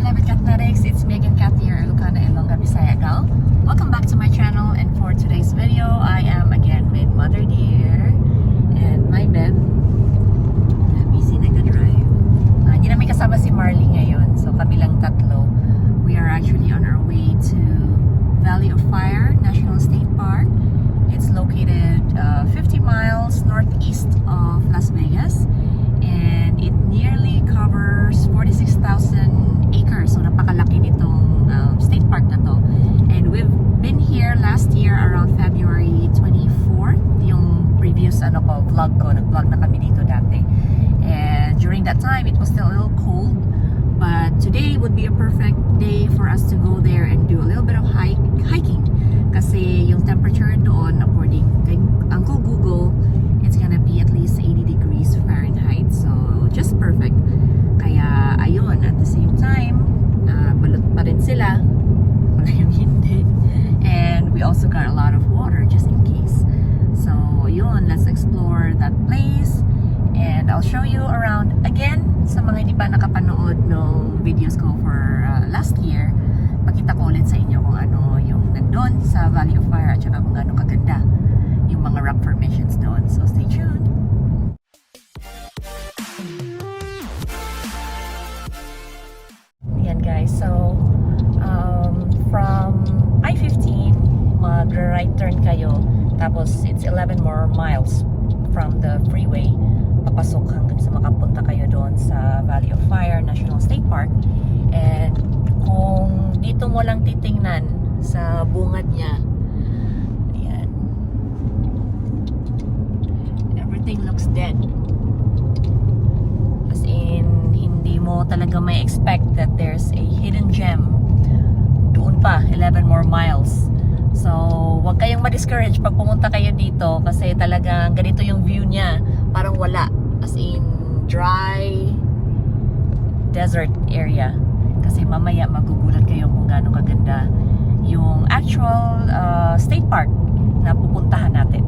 Killabyte Cathnetics. It's me again, Bisayang Ilocana, Bisayang. Welcome back to my channel, and for today's video, I am again with Mother Dear and my beb. Busy nag-drive. Hindi namin kasama si Marley ngayon, so kami lang tatlo. We are actually on our way to Valley of Fire National State Park. It's located 50 miles northeast of Las Vegas, and it nearly covers 46,000 acres. So napakalaki nitong state park na to. And we've been here last year around February 24th. Yung previous vlog ko, nag-vlog na kami dito dati. And during that time, it was still a little cold. But today would be a perfect day for us to go there and do a little bit of hiking. Kasi yung temperature doon, according to Uncle Google, it's gonna be at least 80 degrees Fahrenheit. So, just perfect. Kaya, ayun, at the same time, balot pa rin sila. Wala yung hindi. And we also got a lot of water just in case. So, yun, let's explore that place. And I'll show you around again sa mga hindi pa nakapanood ng videos ko for last year. Pakita ko ulit sa inyo kung ano yung nandun sa Valley of Fire at saka kung gaano kaganda yung mga rock formations doon. So stay tuned! Ayan guys, so from I-15 mag-right turn kayo, tapos it's 11 more miles from the freeway papasok hanggang sa makapunta kayo doon sa Valley of Fire National State Park. And kung dito mo lang titingnan sa bungad niya, ayan, everything looks dead, as in hindi mo talaga may expect that there's a hidden gem doon pa 11 more miles. So wag kayong ma-discourage pag pumunta kayo dito, kasi talagang ganito yung view niya, parang wala, as in dry desert area. Kasi mamaya magugulat kayo kung gaano kaganda yung actual state park na pupuntahan natin.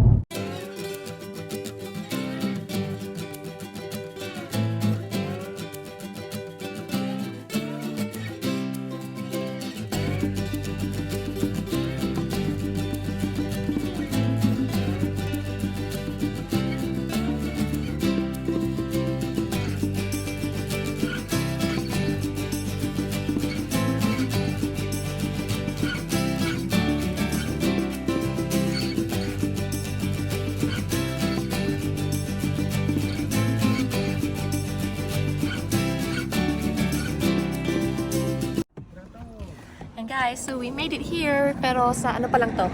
Guys, so we made it here, pero sa ano pa lang to?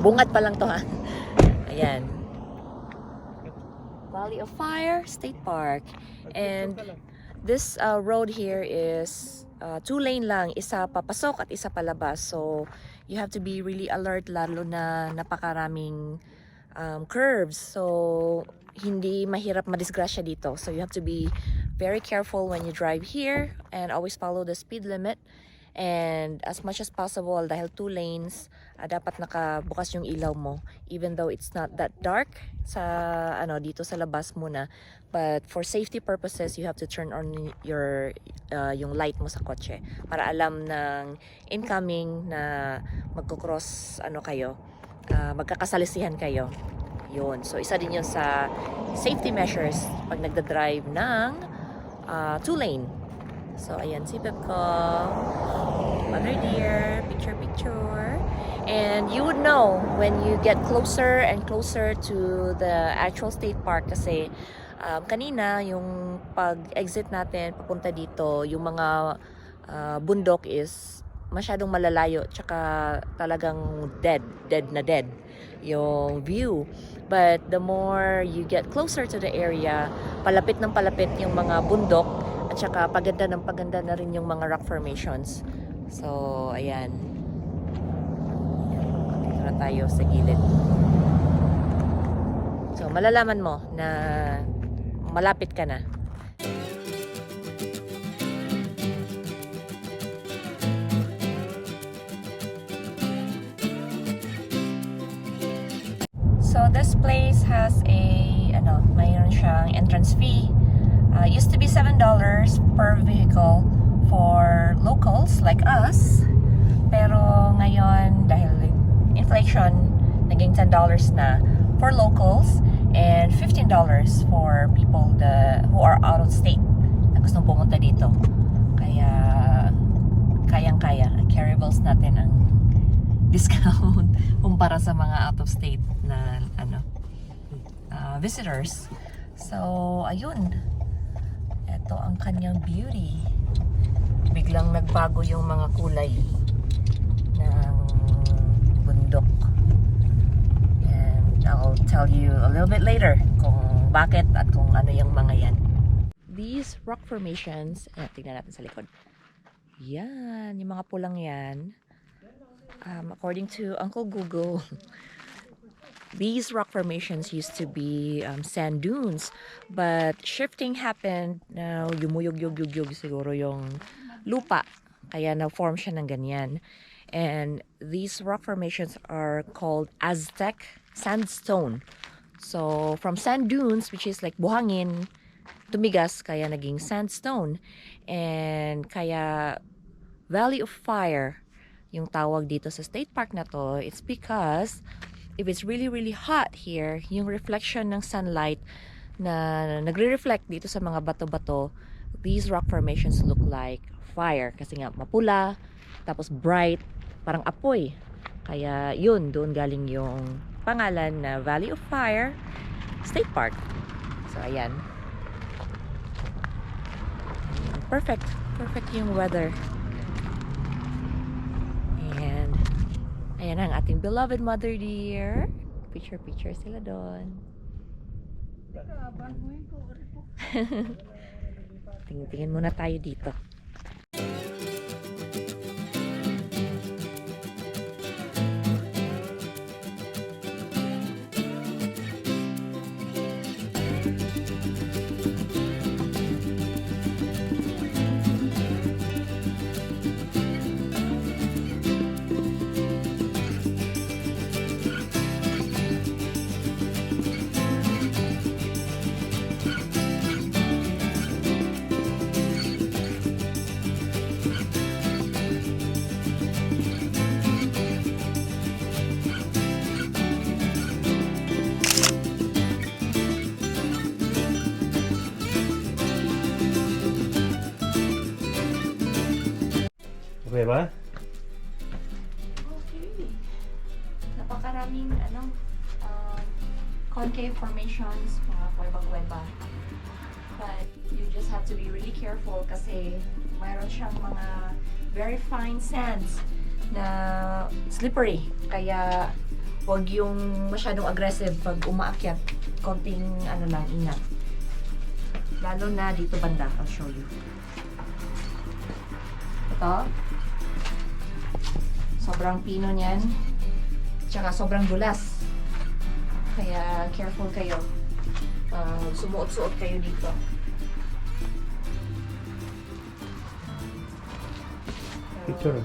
Bungad pa lang to, ha? Ayan. Valley of Fire State Park. And this road here is 2-lane lang, isa papasok at isa palabas. So you have to be really alert, lalo na napakaraming curves. So hindi mahirap madisgrasya dito. So you have to be very careful when you drive here and always follow the speed limit. And as much as possible, dahil 2 lanes, dapat nakabukas yung ilaw mo, even though it's not that dark sa dito sa labas muna. But for safety purposes, you have to turn on your yung light mo sa kotse para alam ng incoming na magko-cross kayo, magkakasalisihan kayo. Yun. So isa din yun sa safety measures pag nagda-drive ng 2 lane. So, ayan, si Beb ko, Mother Dear, picture. And you would know when you get closer and closer to the actual state park, kasi kanina, yung pag-exit natin, papunta dito, yung mga bundok is masyadong malalayo, tsaka talagang dead yung view. But the more you get closer to the area, palapit ng palapit yung mga bundok, at saka paganda na rin yung mga rock formations. So, ayan. Dito na tayo sa gilid. So, malalaman mo na malapit ka na. So, this place has mayroon siyang entrance fee. Used to be $7 per vehicle for local like us. Pero ngayon, dahil inflation, naging $10 na for locals and $15 for people who are out of state na gustong pumunta dito. Kaya kayang-kaya, carryballs natin ang discount kumpara sa mga out of state na visitors. So ayun, ito ang kanyang beauty. Biglang nagbago yung mga kulay ng bundok, and I'll tell you a little bit later kung bakit at kung ano yung mga yan. These rock formations, tingnan natin sa likod. Yan, yung mga pulang yan, according to Uncle Google, these rock formations used to be sand dunes, but shifting happened. Now, yumuyog-yog siguro yung lupa, kaya na-form siya ng ganyan. And these rock formations are called Aztec sandstone. So, from sand dunes, which is like buhangin, tumigas, kaya naging sandstone. And kaya Valley of Fire yung tawag dito sa state park na to. It's because if it's really hot here, yung reflection ng sunlight na nagre-reflect dito sa mga bato-bato, these rock formations look like fire kasi nga mapula, tapos bright, parang apoy. Kaya yun, doon galing yung pangalan na Valley of Fire State Park. So ayan, perfect yung weather. And ayan ang ating beloved mother deer. Picture sila doon. Tingin muna tayo dito. Okay ba? Okay. Napakaraming concave formations, mga kuweba-kuweba. But you just have to be really careful kasi mayroon siyang mga very fine sands na slippery. Kaya huwag yung masyadong aggressive pag umaakyat. Konting lang, ingat. Lalo na dito banda. I'll show you. Ito. Sobrang pino niyan. Tsaka sobrang dulas. Kaya careful kayo. Sumuot-suot kayo dito. Picture.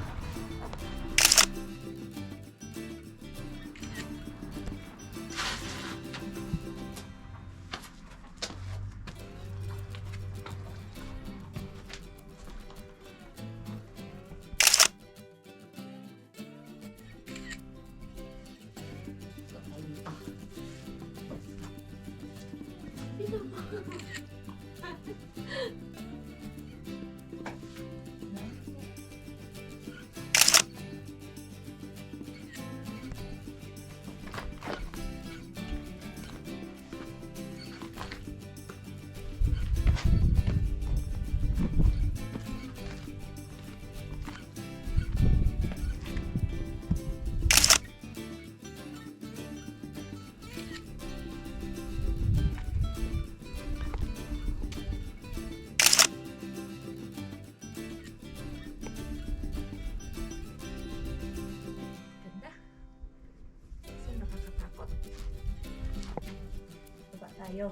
Tayo.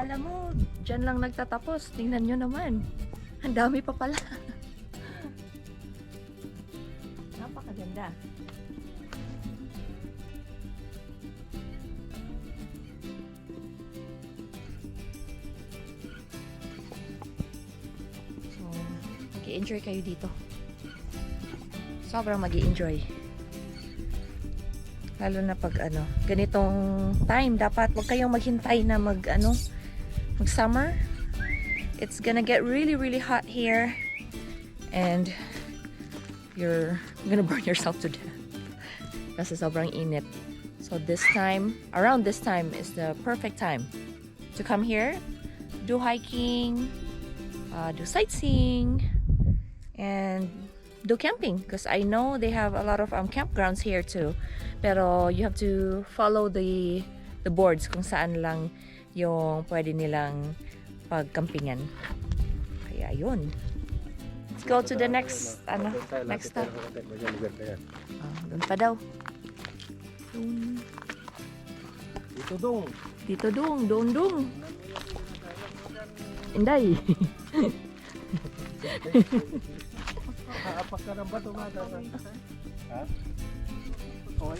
Akala mo, dyan lang nagtatapos. Tingnan nyo naman. Ang dami pa pala. Napakaganda. So, mag-i-enjoy kayo dito. Sobrang mag-i-enjoy. Lalo na pag ganitong time, dapat wag kayong maghintay na mag summer. It's gonna get really really hot here and you're gonna burn yourself to death kasi sobrang init. So around this time is the perfect time to come here, do hiking, do sightseeing, and do camping, because I know they have a lot of campgrounds here too, pero you have to follow the boards kung saan lang yung pwede nilang pagkampingan. Kaya yun, let's go to the next next stop. Doon pa daw. Dito dong. Inday. Apa ka ng bato nga? Ha? Okay.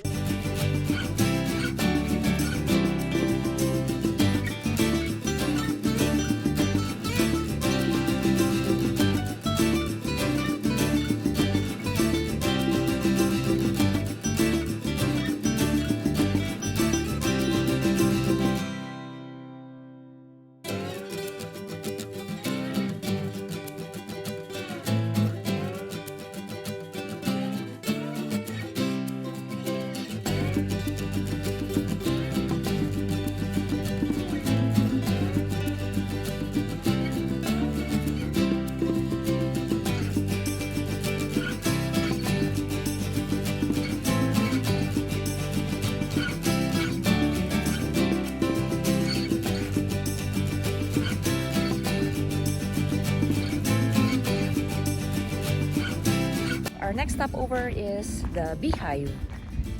Our next stopover is the Beehive.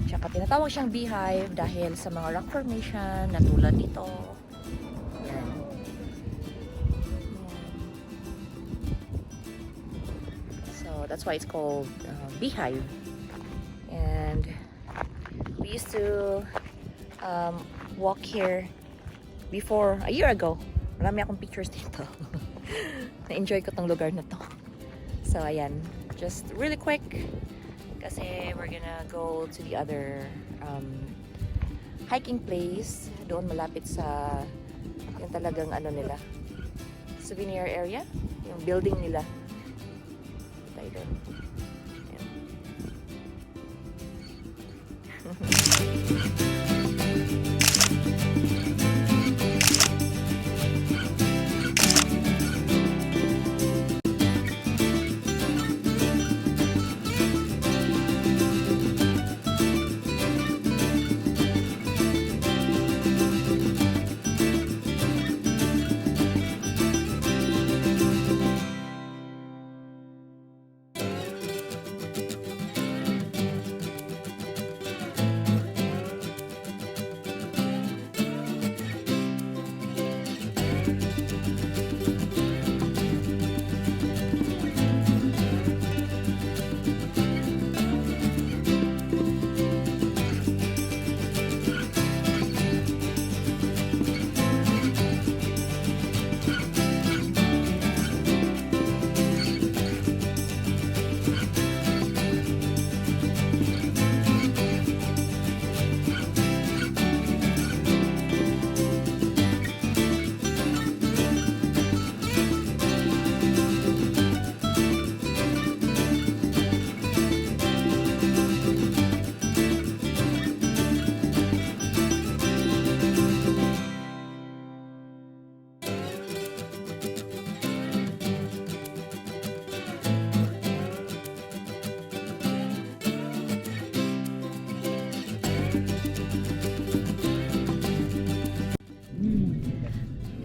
Tsaka tinatawag siyang Beehive dahil sa mga rock formation na tulad nito. Yan. So that's why it's called Beehive. And we used to walk here before, a year ago. Marami akong pictures dito. Na-enjoy ko tong lugar na to. So ayan, just really quick kasi we're gonna go to the other hiking place doon malapit sa yung talagang nila, souvenir area, yung building nila. Tayo doon. Ayan.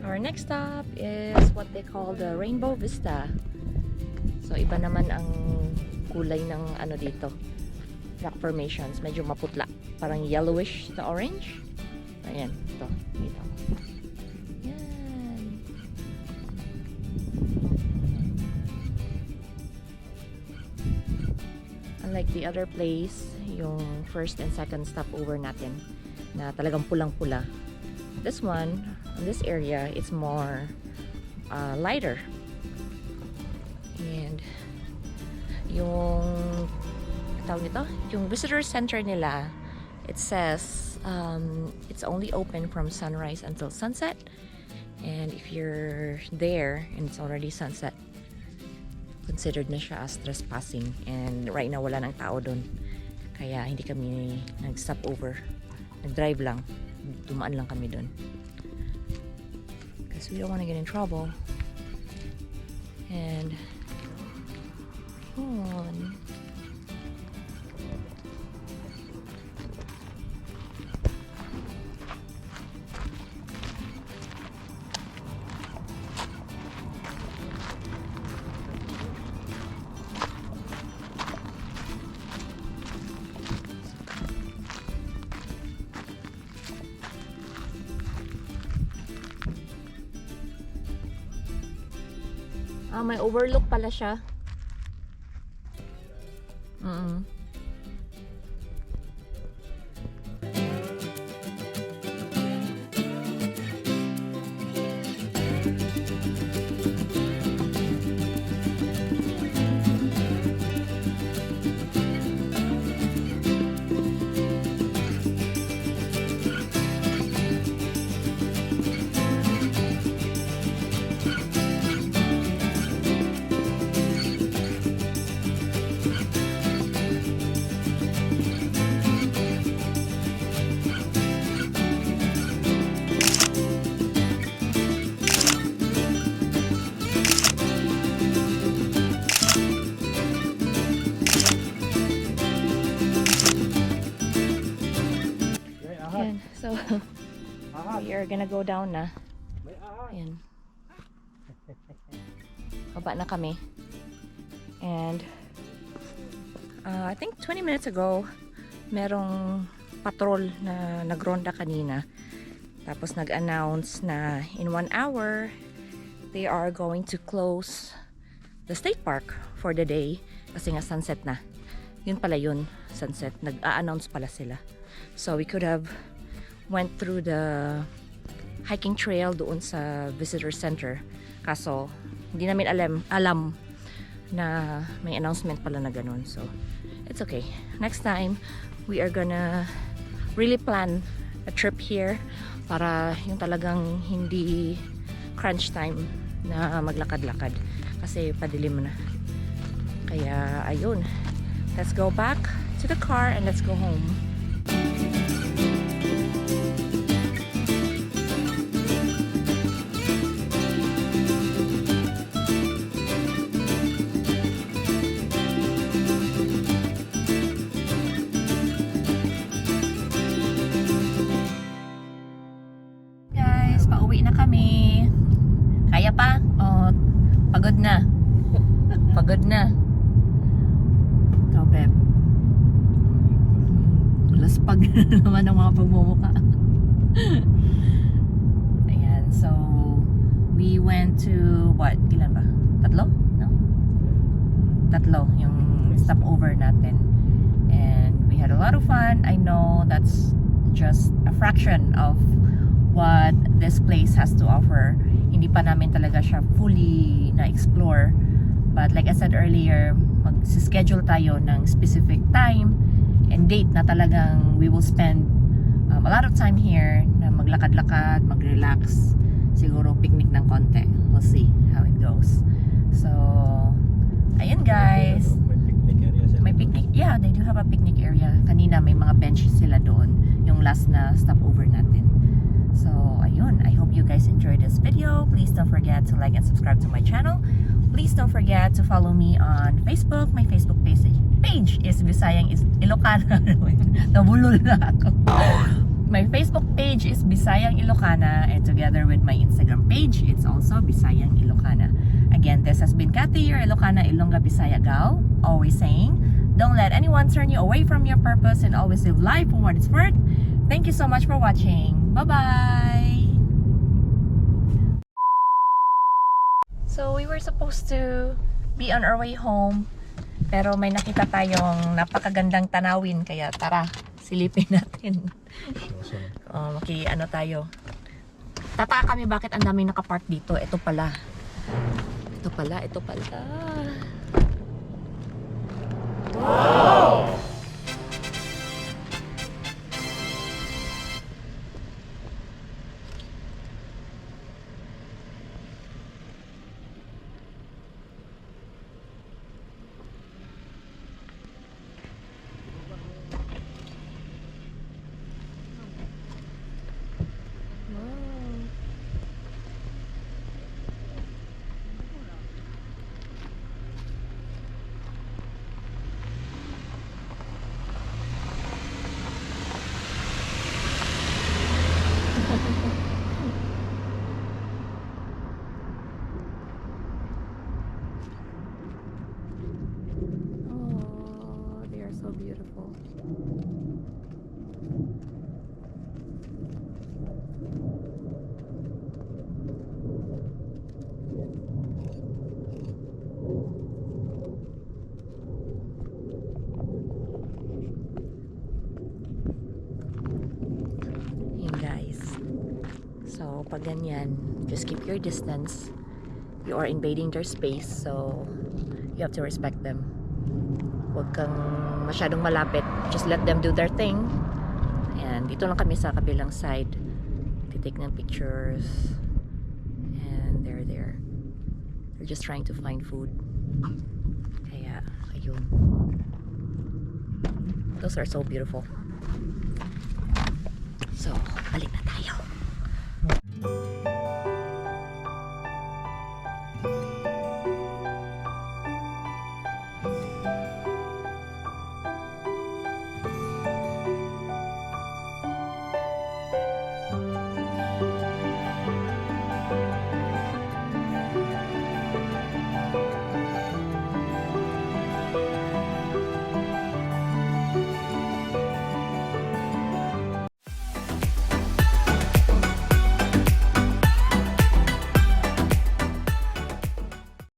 Our next stop is what they call the Rainbow Vista. So iba naman ang kulay ng dito, rock formations, medyo maputla, parang yellowish to orange. Ayan, ito dito. Yan. Unlike the other place, yung first and second stopover natin na talagang pulang-pula. This one, in this area, it's more lighter. And yung tawag nito, yung visitor center nila, it says it's only open from sunrise until sunset. And if you're there and it's already sunset, considered na siya as trespassing, and right now wala nang tao doon, kaya hindi kami nag-stop over, nag-drive lang, dumaan lang kami doon because we don't want to get in trouble. And may overlook pala siya. So, we are gonna go down na. Ayan. Baba na kami. And, I think 20 minutes ago, merong patrol na nagronda kanina. Tapos nag-announce na in 1 hour, they are going to close the state park for the day. Kasi nga sunset na. Yun pala yun, sunset. Nag-a-announce pala sila. So, we could have went through the hiking trail doon sa visitor center, kaso hindi namin alam na may announcement pala na ganun. So it's okay, next time we are gonna really plan a trip here para yung talagang hindi crunch time na maglakad-lakad kasi padilim na. Kaya ayun, let's go back to the car and let's go home. Pauwi na kami. Kaya pa? O, pagod na. Pagod na. Ito, Beb. Laspag na naman ang mga pagmumuka. Ayan, so we went to, what? Ilan ba? Tatlo? No? Tatlo yung stopover natin. And we had a lot of fun. I know that's just a fraction of what this place has to offer. Hindi pa namin talaga siya fully na-explore. But like I said earlier, mag-schedule tayo ng specific time and date na talagang we will spend a lot of time here na maglakad-lakad, mag-relax, siguro picnic ng konti. We'll see how it goes. So, ayun guys. May picnic area sila. May picnic, yeah, they do have a picnic area. Kanina may mga benches sila doon, yung last na stopover natin. So, ayun. I hope you guys enjoyed this video. Please don't forget to like and subscribe to my channel. Please don't forget to follow me on Facebook. My Facebook page is Bisayang Ilocana. Nabulol na ako. My Facebook page is Bisayang Ilocana, and together with my Instagram page, it's also Bisayang Ilocana. Again, this has been Kathy, your Ilocana Ilongga Bisaya gal, always saying, don't let anyone turn you away from your purpose and always live life for what it's worth. Thank you so much for watching. Bye-bye! So we were supposed to be on our way home Pero may nakita tayong napakagandang tanawin, kaya tara, silipin natin. Ano tayo. Tataka kami bakit ang daming nakapark dito. Ito pala. Wow! Oh, they are so beautiful. Yun guys. So, pag ganyan, just keep your distance. You are invading their space, so you have to respect them. Huwag kang masyadong malapit. Just let them do their thing. And dito lang kami sa kabilang side. Titake ng pictures. And they're there. They're just trying to find food. Kaya, ayun. Those are so beautiful. So, balik na tayo.